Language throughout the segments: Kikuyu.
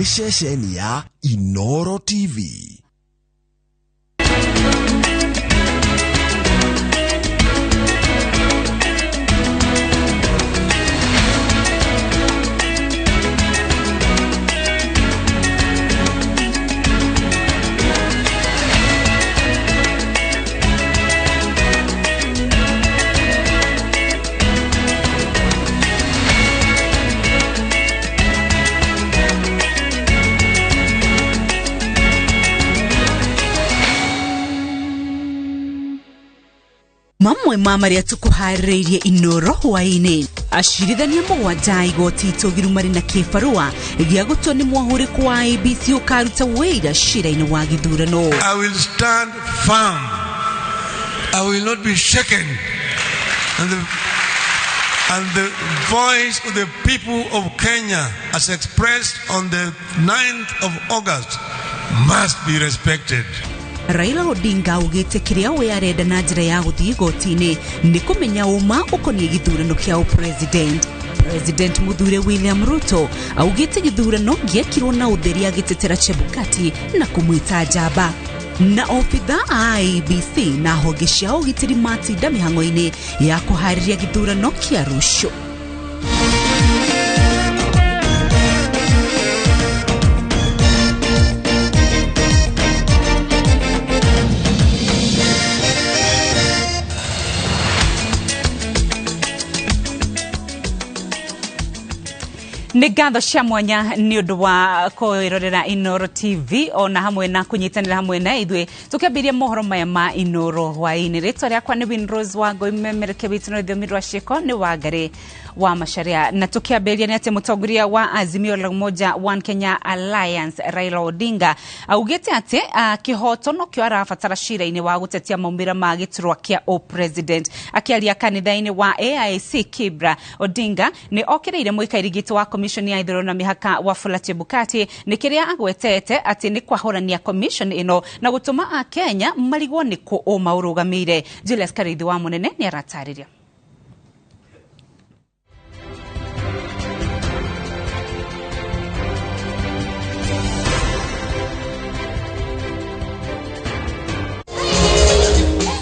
Nĩ ceceni ya Inoro TV. Mamwe ma marĩa tũkũharĩrĩirie Inoro hwaĩ-inĩ: acirithania 7 a igoti itũgiru marĩ na kĩbarũa gĩa gũtua nĩ mwahũrĩko wa IEBC ũkaruta wĩira cira-inĩ wa gĩthurano. I will stand firm. I will not be shaken. And the voice of the people of Kenya as expressed on the 9th of August must be respected. Raila Odinga augĩte kĩrĩa we arenda na njĩra ya gũthiĩ igoti-inĩ nĩ kũmenya ũma ũkoniĩ gĩthurano kĩa ũpresident. President Muthure William Ruto augĩte gĩthurano gĩekirwo na ũtheri agĩtetera Chebukati na kũmwĩta njamba. Na obitha a IEBC na honge cia ũgitĩri matinda mĩhang'o-inĩ ya kũharĩria gĩthurano kĩa rũciũ. Nĩ ngatho cia mwanya nĩ ũndũ wa kwĩrorera Inoro TV ona hamwe na kũnyitanĩra hamwe na ithuĩ tũkĩambĩrĩria mohoro maya ma Inoro hwaĩ-inĩ. Rĩtwa rĩakwa nĩ Winrose wa Ngoi, memereke witũ na rũthiomi rwa ciĩko nĩ Wangari wa Macharia. Na tũkĩambĩrĩria nĩ atĩ mũtongoria wa Azimio la Umoja One Kenya Alliance Raila Odinga augĩte atĩ kĩhoto nokĩo arabatara cira-inĩ wa gũtetia maumĩrĩra ma gĩturwa kĩa ũpresident. Akĩaria kanitha-inĩ wa AIC Kibra, Odinga nĩ okĩrĩire mũikarĩri gĩtĩ wa commission ya ithurano na mĩhaka Wafula Chebukati nĩ kĩrĩa agwetete atĩ nĩ kwahũrania commission ĩno na gũtũma akenya marigwo nĩ kũ ũma ũrũgamĩire. Julius Karithi wa Mũnene nĩ aratarĩria.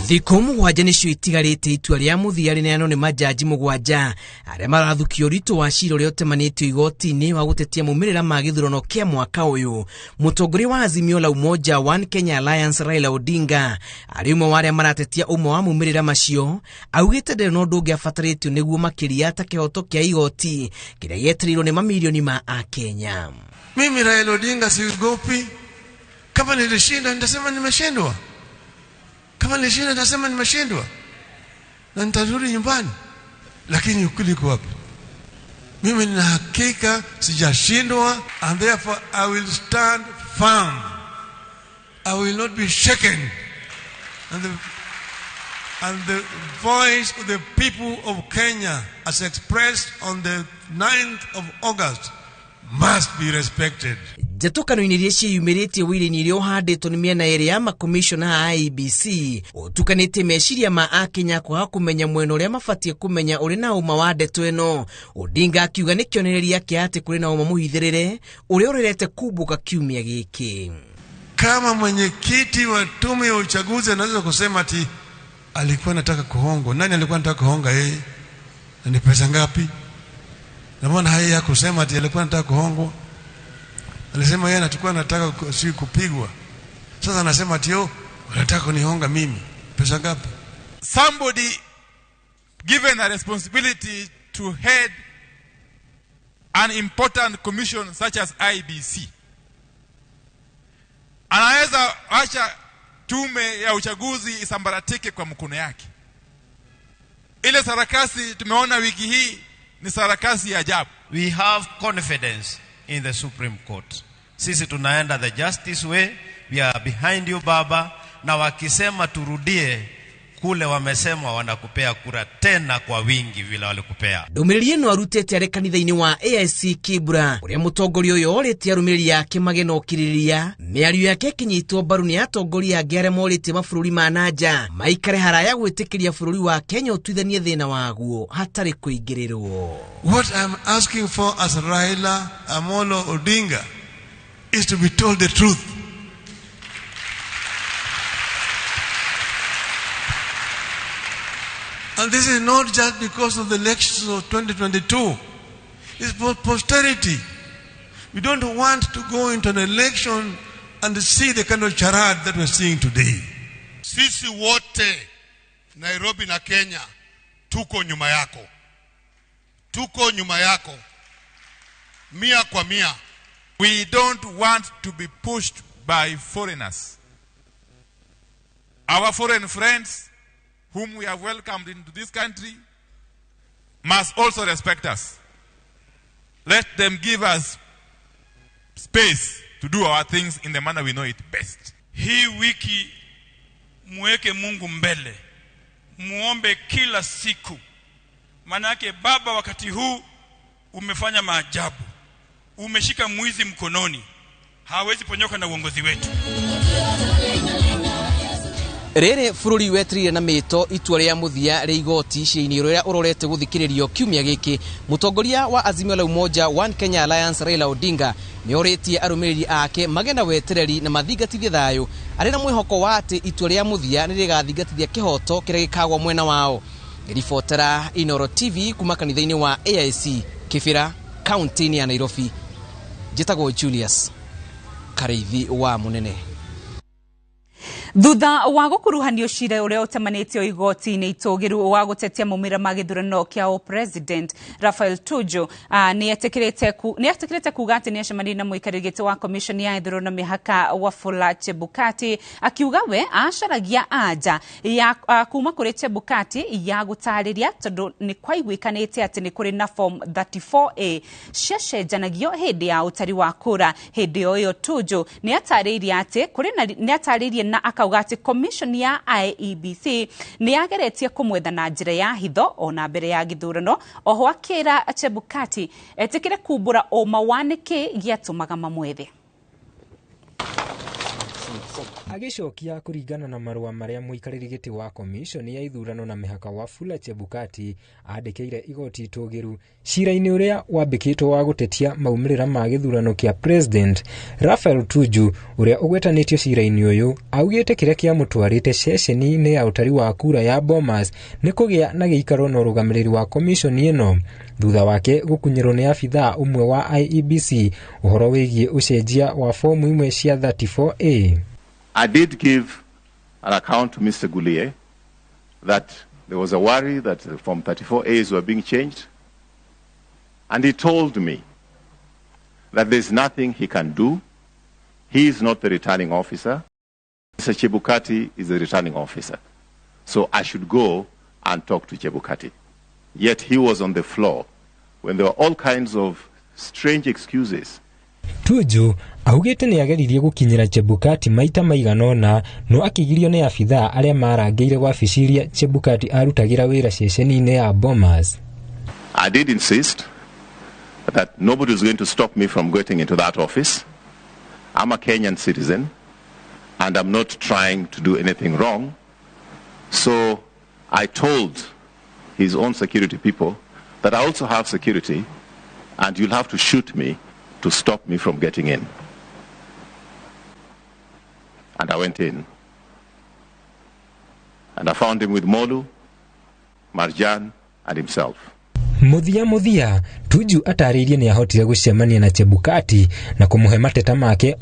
Thikũ 7 nĩcio itigarĩte itua rĩa mũthia rĩneanwo nĩ majaji 7 arĩa marathukio ũritũ wa cira ũrĩa ũtemanĩtio igoti-inĩ wa gũtetia maumĩrĩra ma gĩthurano kĩa mwaka ũyũ. Mũtongoria wa Azimio la Umoja One Kenya Alliance Raila Odinga arĩ ũmwe wa arĩa maratetia ũmwe wa maumĩrĩra macio, augĩte ndarĩ na ũndũ ũngĩ abatarĩtio nĩguo makĩria ta kĩhoto kĩa igoti kĩrĩa gĩetereirwo nĩ mamirioni ma Akenya. Mimi Raila Odinga siogopi. Kama nilishinda nitasema nimeshindwa. Kama nilishinda nitasema nimeshindwa. Na nitarudi nyumbani. Lakini ukweli uko wapi? Mimi nina hakika sijashindwa, and therefore I will stand firm. I will not be shaken. And the voice of the people of Kenya as expressed on the 9th of August must be respected. Njatũkano-inĩ iria ciĩyumĩrĩtie wĩra-inĩ iria ũhandĩtwo nĩ mĩena ĩrĩ ya makomishona a IEBC ũtukanĩtie meciria ma Akenya kwaga kũmenya mwena ũrĩa mabatiĩ kũmenya ũrĩ na ũma wa ndeto ĩno. Odinga akiuga nĩ kĩonereria kĩa atĩ kũrĩ na ũma mũhithĩrĩre ũrĩa ũrerete kumbũka kiumia gĩkĩ. Kama mwenyekiti wa tume ya uchaguzi anaweza kusema ati alikuwa anataka kuhongwa, nani alikuwa anataka kuhonga yeye? Na ni pesa ngapi? Na mbona haya ya kusema ati alikuwa anataka kuhongwa? Alisema yeye anatakuwa anataka si kupigwa. Sasa anasema ati yo wanataka kunihonga mimi. Pesa ngapi? Somebody given a responsibility to head an important commission such as IEBC anaweza acha tume ya uchaguzi isambaratike kwa mkono yake. Ile sarakasi tumeona wiki hii ni sarakasi ya ajabu. We have confidence in the Supreme Court. Sisi tunaenda the justice way. We are behind you baba. Na wakisema turudie kule wamesema wanakupea kura tena kwa wingi vile walikupea. Ndũmĩrĩri ĩno arutĩte arĩ kanitha-inĩ wa AIC Kibra ũrĩa mũtongoria ũyũ orĩtie arũmĩrĩri ake magĩe na ũkirĩrĩria. Mĩario yake ĩkĩnyitwo mbaru nĩ atongoria angĩ arĩa morĩtie mabũrũri ma na nja maikare haraya gwĩtĩkĩria bũrũri wa Kenya ũtuithanie thĩna waguo hatarĩ kũingĩrĩrwo. What I'm asking for as Raila Amolo Odinga is to be told the truth. And this is not just because of the elections of 2022. It's for posterity. We don't want to go into an election and see the kind of charade that we're seeing today. Sisi wote Nairobi na Kenya tuko nyuma yako. Tuko nyuma yako. 100%. We don't want to be pushed by foreigners. Our foreign friends, whom we have welcomed into this country, must also respect us. Let them give us space to do our things in the manner we know it best. Hii wiki muweke Mungu mbele, muombe kila siku. Manake Baba, wakati huu umefanya maajabu. Umeshika mwizi mkononi, hawezi ponyoka na uongozi wetu. Rĩrĩ bũrũri wetirire na mĩto itua rĩa mũthia rĩa igoti cira-inĩ ũrĩa ũrorete gũthikĩrĩrio kiumia gĩkĩ. Mũtongoria wa Azimio la Umoja One Kenya Alliance Raila Odinga nĩ orĩtie arũmĩrĩri ake magĩe na wetereri na mathingatithie thayũ, arĩ na mwĩhoko wa atĩ itua rĩa mũthia nĩ rĩgathingatithia kĩhoto kĩrĩa gĩkagwo mwena wao. Ribotera Inoro TV kuma kanitha-inĩ wa AIC Kibera, kaunti-inĩ ya Nairobi. Njĩtagwo Julius Kareithi wa Munene. Thutha wa gũkuruhanio cira ũrĩa ũtemanĩtio igoti-inĩ itũgĩru wa gũtetia maumĩrĩra ma gĩthurano kĩa president Raphael Tuju nĩ etĩkĩrĩte kuga atĩ nĩ acemanirie na mũikarĩri gĩtĩ wa commission ya ithurano na mĩhaka Wafula Chebukati, akiuga we acaragia anja ya kuma kũrĩ Chebukati ya gũtarĩria tondũ nĩ kwaiguĩkanĩte atĩ nĩ kũrĩ na form 34A ciacenjanagio hĩndĩ ya ũtari wa kura. Hĩndĩ o ĩyo Tuju nĩ atarĩirie atĩ kũrĩ na nĩ atarĩirie na akauga atĩ commission ya IEBC nĩ yageretie kũmwetha na njĩra ya hitho ona mbere ya gĩthurano. Oho akĩra Chebukati etĩkĩre kumbũra ũma wa nĩkĩ gĩatũmaga mamwethe. Agĩcokia kũringana na marũa marĩa mũikarĩri gĩtĩ wa komishoni ya ithurano na mĩhaka Wafula Chebukati andĩkĩire igoti itũgĩru cira-inĩ ũrĩa wambĩkĩtwo wa gũtetia maumĩrĩra ma gĩthurano kĩa president, Raphael Tuju ũrĩa ũgwetanĩtio cira-inĩ ũyũ augĩte kĩrĩa kĩamũtwarĩte ceceni-inĩ ya ũtari wa kura ya Bomas nĩ kũgĩa na gĩikaro na ũrũgamĩrĩri wa komishoni ĩno thutha wake gũkunyĩrwo nĩ abithaa ũmwe wa IEBC ũhoro wĩgiĩ ũcenjia wa fomu imwe cia 34A. I did give an account to Mr. Gulier that there was a worry that the Form 34As were being changed. And he told me that there's nothing he can do. He is not the returning officer. Mr. Chebukati is the returning officer. So I should go and talk to Chebukati. Yet he was on the floor when there were all kinds of strange excuses. Tuju augĩte nĩ ageririe gũkinyĩra Chebukati maita maigana ũna no akĩgirio nĩ abithaa arĩa marangĩire wabici iria Chebukati arutagĩra wĩra ceceni-inĩ ya Bomas. I did insist that nobody was going to stop me from getting into that office. I'm a Kenyan citizen and I'm not trying to do anything wrong. So I told his own security people that I also have security and you'll have to shoot me to stop me from getting in. And I went in. And I found him with Molu, Marjan, and himself. Muthia muthia Tuju atarĩirie nĩ ahotire gũcemania na Chebukati na kũmũhe mateta make.